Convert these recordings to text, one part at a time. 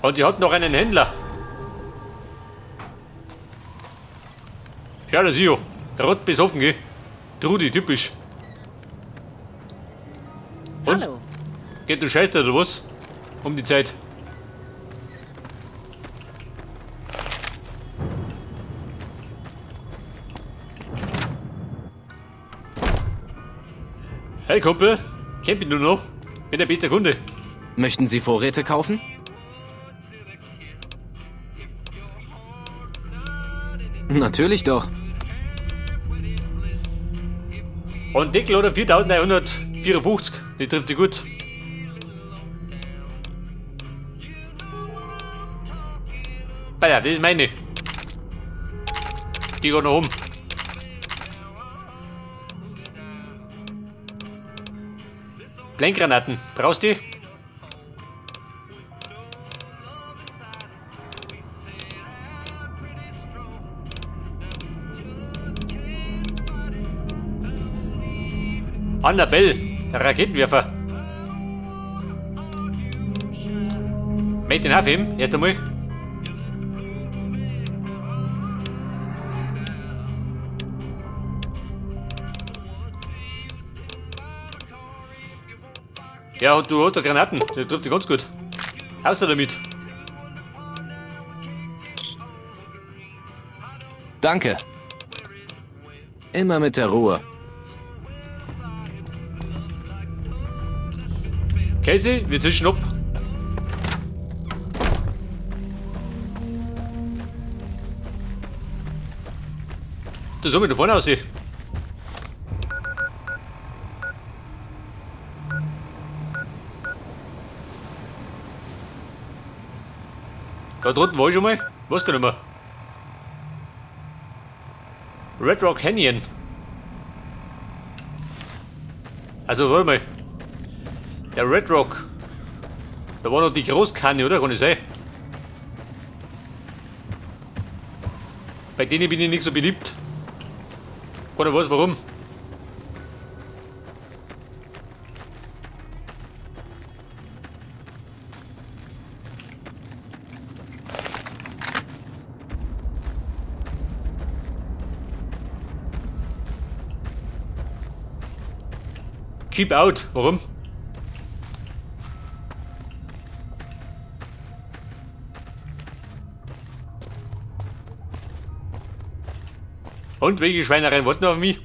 Und sie hat noch einen Händler. Schau, das ist ja. Rot besoffen, gell? Trudi, typisch. Und? Hallo. Geht du Scheiße oder was? Um die Zeit. Hey Kumpel, kennt mich du noch? Bin der beste Kunde. Möchten Sie Vorräte kaufen? Natürlich doch. Und Deckel oder 4154, die trifft die gut. Alter, das ist meine. Die geht noch um. Blendgranaten, brauchst du die? Annabelle, der Raketenwerfer. Möchte den aufheben, erst einmal. Ja, und du hast da Granaten, der trifft dich ganz gut. Außer damit. Danke. Immer mit der Ruhe. Casey, wir tischen ab. Das soll mir da vorne aussehen. Da drunten war ich schon mal. Weiß gar nicht mehr. Red Rock Canyon. Also, warte mal. Der Red Rock. Da war noch die Großkanne, oder? Kann ich sein? Bei denen bin ich nicht so beliebt. Keiner weiß warum. Keep out. Warum? Und welche Schweinereien wollten auf mich?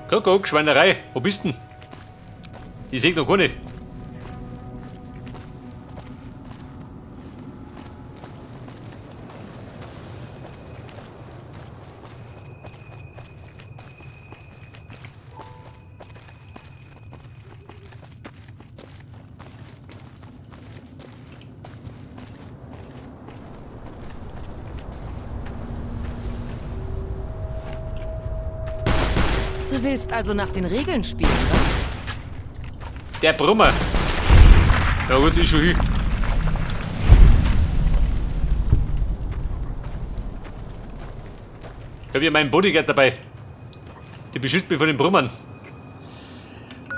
Kuckuck, Schweinerei, wo bist denn? Ich seh noch keine. Du willst also nach den Regeln spielen, was? Der Brummer. Ja gut, ist schon hin. Ich hab ja meinen Bodyguard dabei. Die beschützt mich vor den Brummern.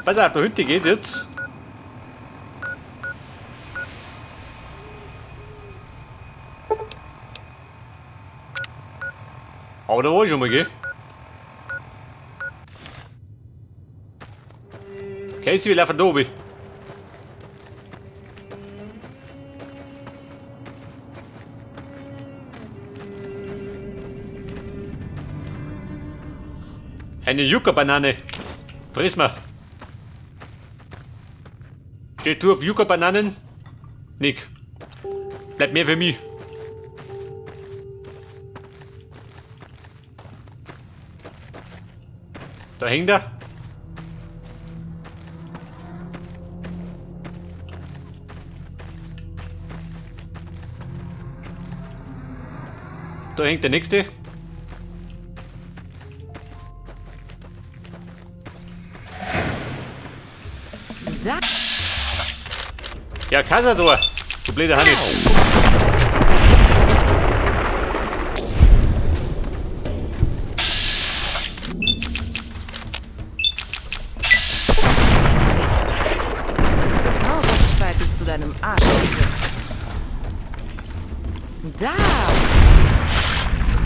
Pass auf, da hinten geht jetzt. Aber da war ich schon mal, gell? Casey, wir laufen da oben. Eine Yucca-Banane. Friss mal. Stehst du auf Yucca-Bananen? Nick. Bleibt mehr für mich. Da hängt er. Da hängt der nächste. Ja, Cazador, du blöder Hanni. Genau rechtzeitig zu deinem Arsch, Chris. Da!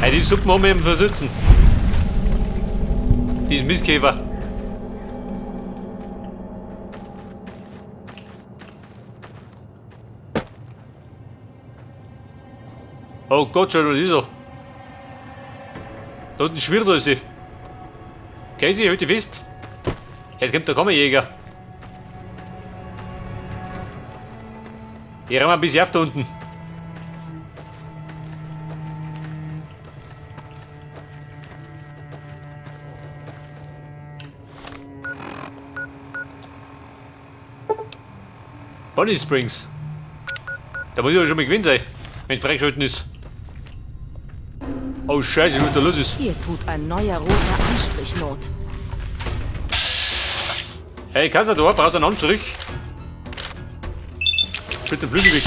Hey, die Suppen haben wir eben versitzen. Diesen Mistkäfer. Oh Gott, schau, was ist er? Da unten schwirrt alles. Casey, halt dich fest. Jetzt kommt der Kammerjäger. Ich räum ein bisschen auf da unten. Bonnie Springs. Da muss ich ja schon mal gewesen sein, wenn es freigeschalten ist. Oh Scheiße, was da los ist. Hier tut ein neuer roter Anstrich Not. Hey, Cazador, brauchst du einen Anstrich? Bitte den Flügel weg.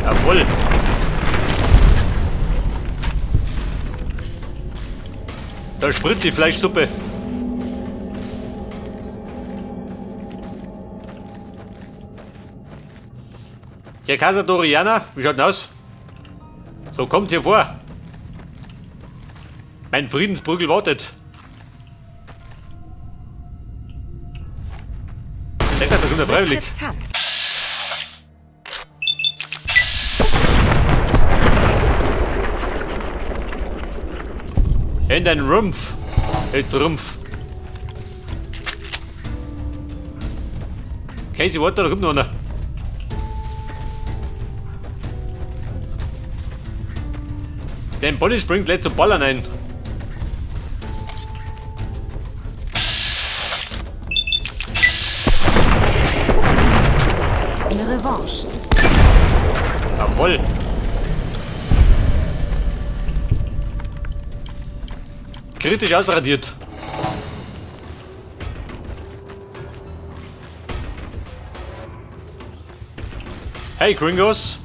Jawohl. Da spritzt die Fleischsuppe. Ja, Cazadoriana, wie schaut denn aus? So, kommt hier vor. Mein Friedensprügel wartet. Denkt, das kommt ja freiwillig. In dein Rumpf. Hey, Trumpf. Casey, warte, da kommt noch einer. Den Bonnie springt gleich zum Ballern ein. Eine Revanche. Jawohl. Kritisch ausradiert. Hey Gringos.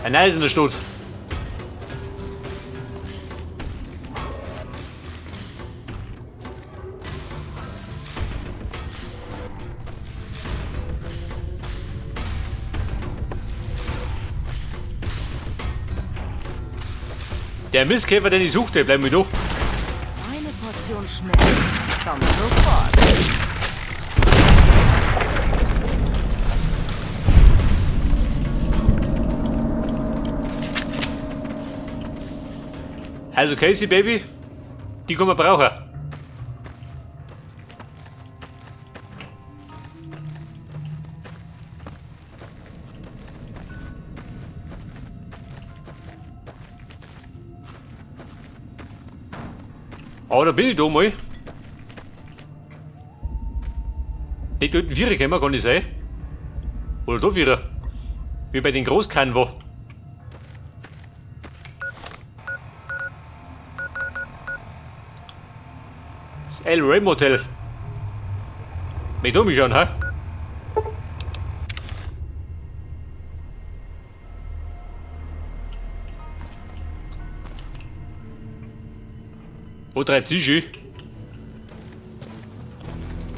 Ein Eis in der Stadt. Der Mistkäfer, den ich suchte, bleib mir doch. Eine Portion Schmerz kommt sofort. Also Casey, Baby, die kann man brauchen. Aber da bin ich da mal. Nicht unten Vierer kommen, kann ich sein. Oder da Vierer. Wie bei den Großkannen war. Das El Rey Motel. Mich da schauen, hä? Wo treibt sie schon?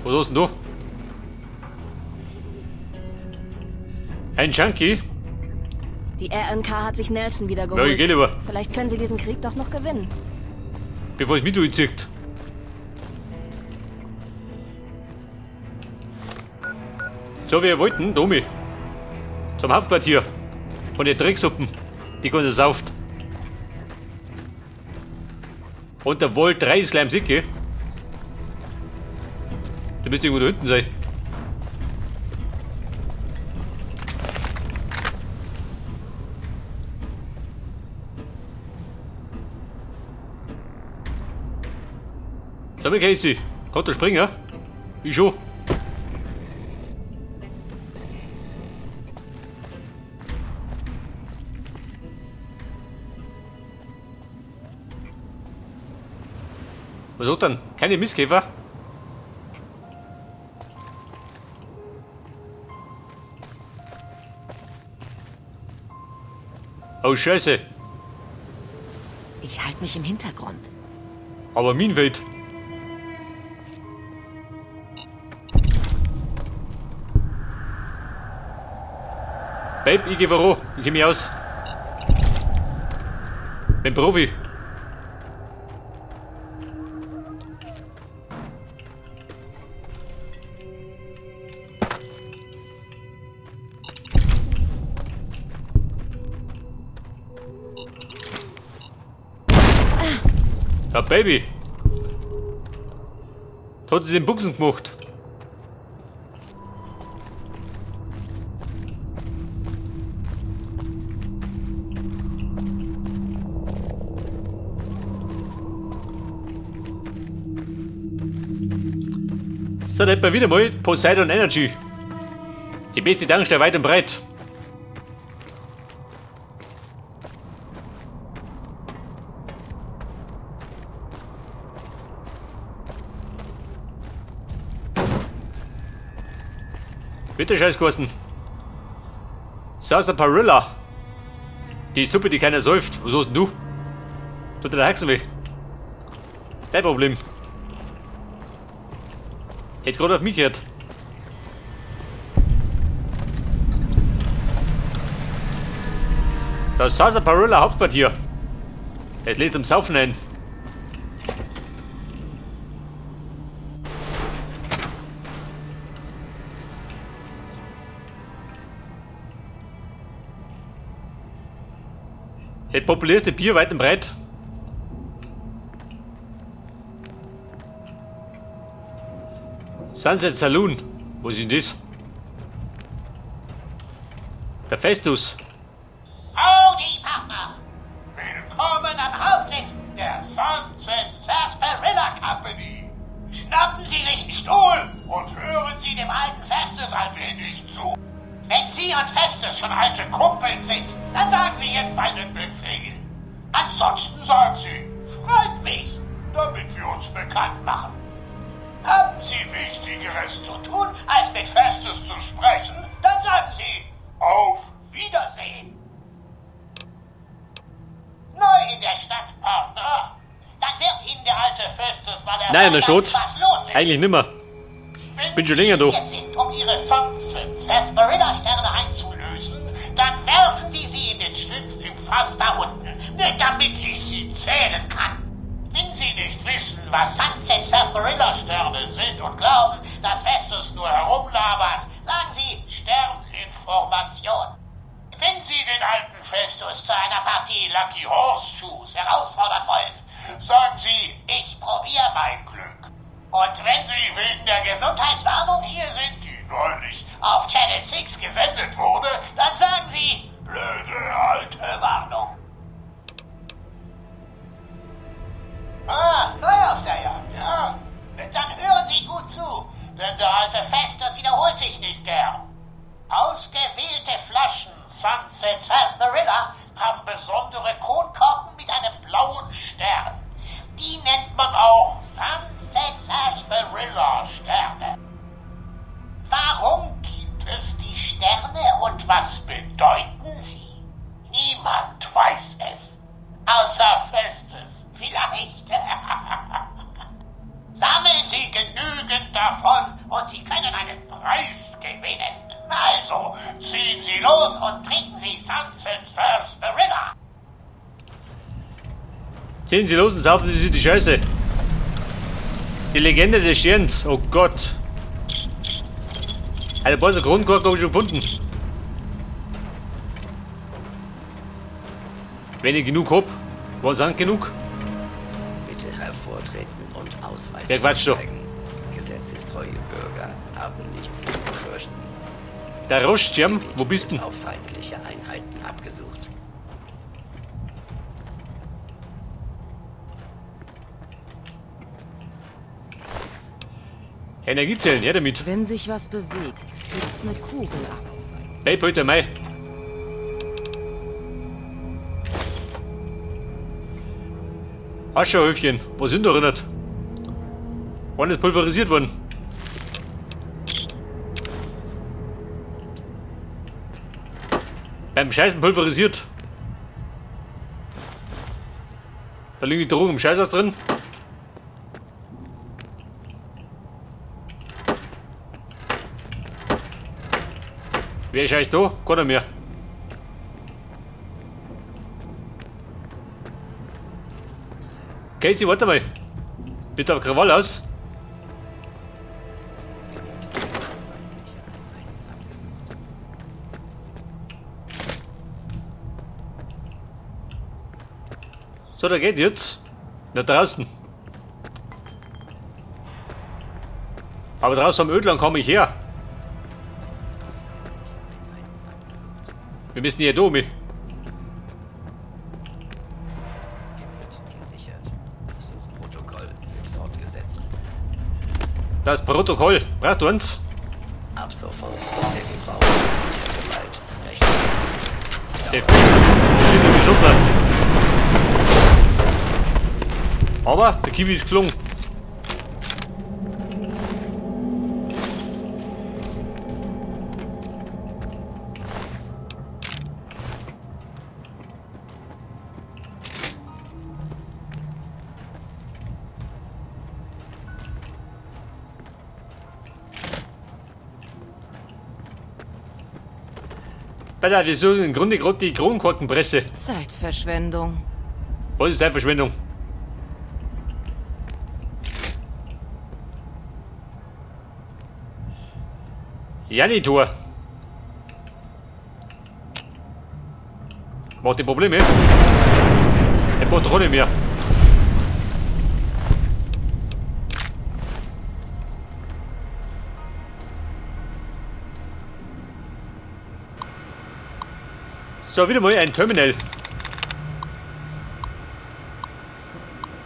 Was hast denn du? Ein Junkie? Die RNK hat sich Nelson wieder geholt. Ja, ich geh lieber. Vielleicht können sie diesen Krieg doch noch gewinnen. Bevor es mich durchzieht. So, wir wollten, Domi. Zum Hauptquartier. Von den Drecksuppen. Die ganze sauft. Und der Volt 3 ist gleich am Sick, gell? Der müsste irgendwo da hinten sein. Sag mal, Casey, kannst du springen? Ich schon. Was Was hat denn? Keine Mistkäfer? Oh Scheiße. Ich halte mich im Hintergrund. Aber Minenwelt. Babe, ich geh voran. Ich geh mich aus. Bin Profi. Ja, Baby. Da hat sie den Buchsen gemacht. So, da hätten wir wieder mal Poseidon Energy. Die beste Tankstelle weit und breit. Bitte Scheißkosten. Sarsaparilla. Die Suppe, die keiner säuft. Was hast denn du? Tut dir der Haxen weh. Dein Problem. Hätte gerade auf mich gehört. Das Sarsaparilla Hauptquartier. Es lädt zum Saufen ein. Das populärste Bier weit und breit. Sunset Saloon. Wo ist denn das? Der Festus. Howdy, Partner! Willkommen am Hauptsitz der Sunset Sarsaparilla Company. Schnappen Sie sich einen Stuhl und hören Sie dem alten Festus ein wenig zu. Wenn Sie und Festus schon alte Kumpels sind, dann sagen Sie jetzt einen Befehl. Ansonsten sagen Sie, freut mich, damit wir uns bekannt machen. Haben Sie Wichtigeres zu tun, als mit Festus zu sprechen? Dann sagen Sie, auf Wiedersehen. Neu in der Stadt, Partner. Dann wird Ihnen der alte Festus mal Nein, in der erläutern, Stadt. was los ist. Eigentlich nimmer. Wenn Bin schon länger Sie da. hier sind, um Ihre Sunset Sarsaparilla-Sterne einzulösen, dann werfen Sie sie in den Schlitz im Fass da unten, nur damit ich sie zählen kann. Wenn Sie nicht wissen, was Sunset Sarsaparilla-Sterne sind und glauben, dass Festus nur herumlabert, sagen Sie Sterninformation. Wenn Sie den alten Festus zu einer Partie Lucky Horseshoes herausfordern wollen, sagen Sie, ich probiere mein Glück. Und wenn Sie wegen der Gesundheitswarnung hier sind, die neulich auf Channel 6 gesendet wurde, dann sagen Sie, blöde alte Warnung. Ah, neu auf der Jagd, ja? Dann hören Sie gut zu, denn der alte Festus wiederholt sich nicht gern. Ausgewählte Flaschen Sunset Sarsaparilla haben besondere Kronkorken mit einem blauen Stern. Die nennt man auch Sunset Sarsaparilla Sterne. Warum gibt es die Sterne und was bedeuten sie? Niemand weiß es. Außer Festus vielleicht. Sammeln Sie genügend davon und Sie können einen Preis gewinnen. Also, ziehen Sie los und trinken Sie Sunset Sarsaparilla. Ziehen Sie los und saufen Sie sich die Scheiße. Die Legende des Sterns. Oh Gott. Eine Bolzer Kronkorken habe ich schon gefunden. Wenn ich genug hab. Wann sind genug? Bitte hervortreten und Ausweis Ja, Quatsch doch. zeigen. Gesetzestreue Bürger haben nichts zu befürchten. Der Rostschirm, wo bist du? Auf feindliche Einheiten abgesucht. Energiezellen, her damit. Wenn sich was bewegt, gibt's eine Kugel ab. Babe, heute Mai. Ascherhöfchen, wo sind da erinnert? Wann ist pulverisiert worden? Beim Scheißen pulverisiert. Da liegen die Drogen im Scheißhaus drin. Wer scheißt da? Keiner mehr. Casey, warte mal. Bitte auf Krawall aus. So, da geht jetzt. Da draußen. Aber draußen am Ödland komme ich her. Wir müssen hier durch. Gebiet gesichert. Suchprotokoll wird fortgesetzt. Das Protokoll. Brauchst du uns? Ab sofort ist der Gebrauch feindlicher Gewalt rechtmäßig. Der Fuchs. Der steht nämlich schon da. Aber der Kiwi ist geflogen. Alter, wir suchen im Grunde gerade die Kronkorkenpresse. Zeitverschwendung. Was ist Zeitverschwendung? Janitor. Macht die Probleme? Er macht doch nicht mehr. So, wieder mal ein Terminal.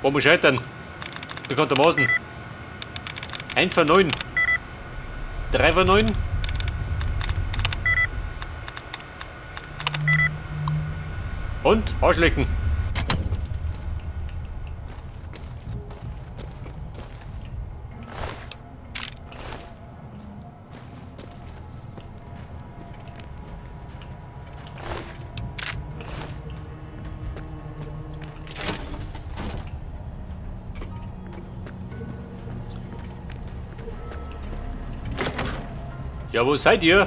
Wo wir scheitern? Bekanntermaßen. 1 von 9. 3 von 9. Und Arschlecken. Ja, wo seid ihr?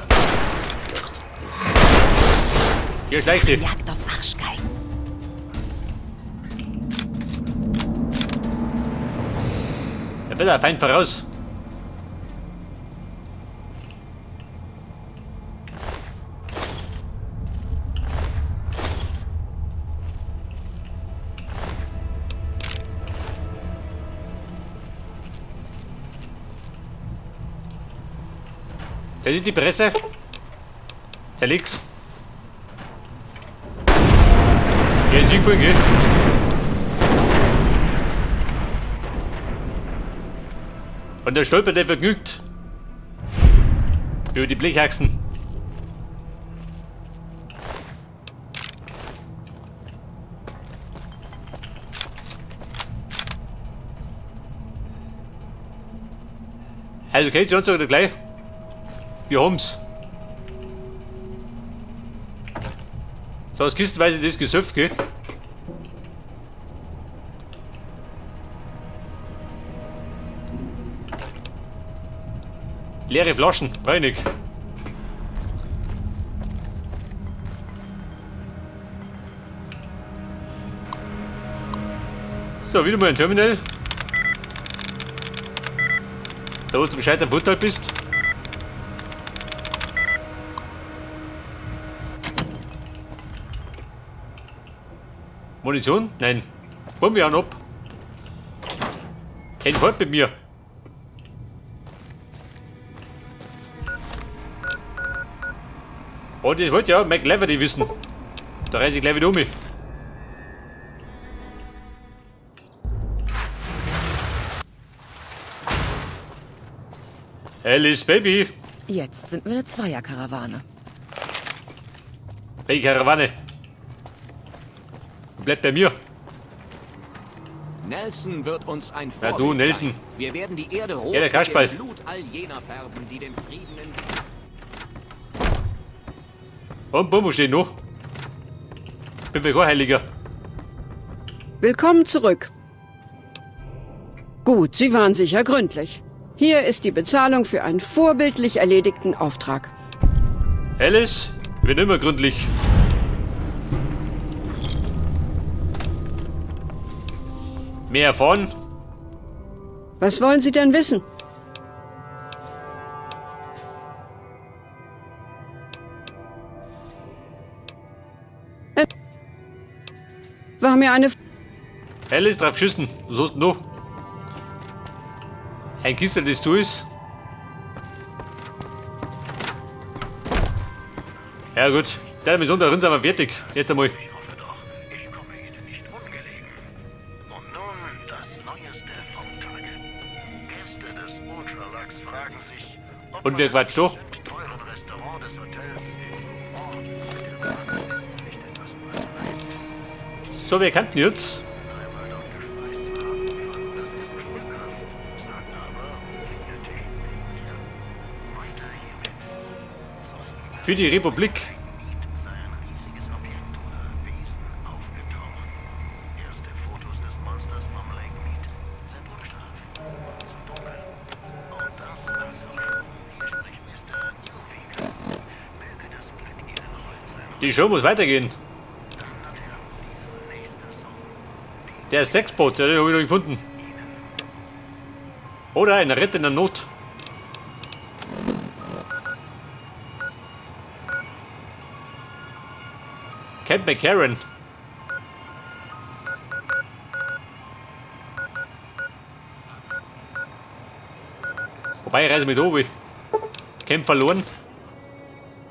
Hier schleicht ihr. Jagd auf Arschgeigen. Ja, bitte, Feind voraus. Das ist die Presse. Der liegt's. Ja, ist hingefallen, gell? Und der stolpert, der vergnügt. Über die Blechachsen. Also, okay, sonst oder gleich. Wir haben's. So, das kistenweise das Gesöff, gell? Leere Flaschen, brauch ich nicht. So, wieder mal ein Terminal. Da, wo du Bescheid am Vorteil bist. Munition? Nein. Wollen wir auch noch. Kein Fort mit mir. Oh, das wollte ja McLaverty wissen. Da reiß ich gleich wieder um mich. Alice Baby. Jetzt sind wir eine Zweierkarawane. Welche Karawane? Bleibt bei mir. Nelson wird uns ein Ja, Vorbild du, Nelson. sein. Wir werden die Erde rot Ja, der mit Kasperl. dem Blut all jener färben, die dem Frieden in Und Bumm, wo steht noch? Bin wir kein Heiliger. Willkommen zurück. Gut, Sie waren sicher gründlich. Hier ist die Bezahlung für einen vorbildlich erledigten Auftrag. Alice, ich bin immer gründlich. Mehr erfahren? Was wollen Sie denn wissen? War mir eine Alice, drauf geschissen. Was hast denn du? Ein Kistel, das du ist. Ja gut, der mit unter sind wir fertig. Jetzt einmal. Ich hoffe doch, ich komme Ihnen nicht ungelegen. Und nun das Neueste vom Tag. Gäste des Ultralux fragen sich, ob Und man wer das quatscht doch? bestimmt teuren Restaurant des Hotels in Ort mit der Warteliste nicht etwas übertreibt. So, wer kannten jetzt? Einmal dort gespeist zu haben, fanden das Essen schmackhaft, sagten aber, Fingertee wegen mir. Weiter hiermit. Zeugen Für die Republik. sei ein riesiges Objekt oder Wesen aufgetaucht. Erste Fotos des Monsters vom Lake Mead sind unscharf und zu dunkel. Und das war's auch schon. Hier spricht Mr. New Vegas. Möge das Glück Ihnen hold sein. Die Show muss weitergehen. Dann natürlich diesen nächste Song. Der Sexboot, den habe ich noch gefunden. Oder ein Ritt in der Not. Camp McCarran. Wobei, ich reise mit Obi. Camp verloren.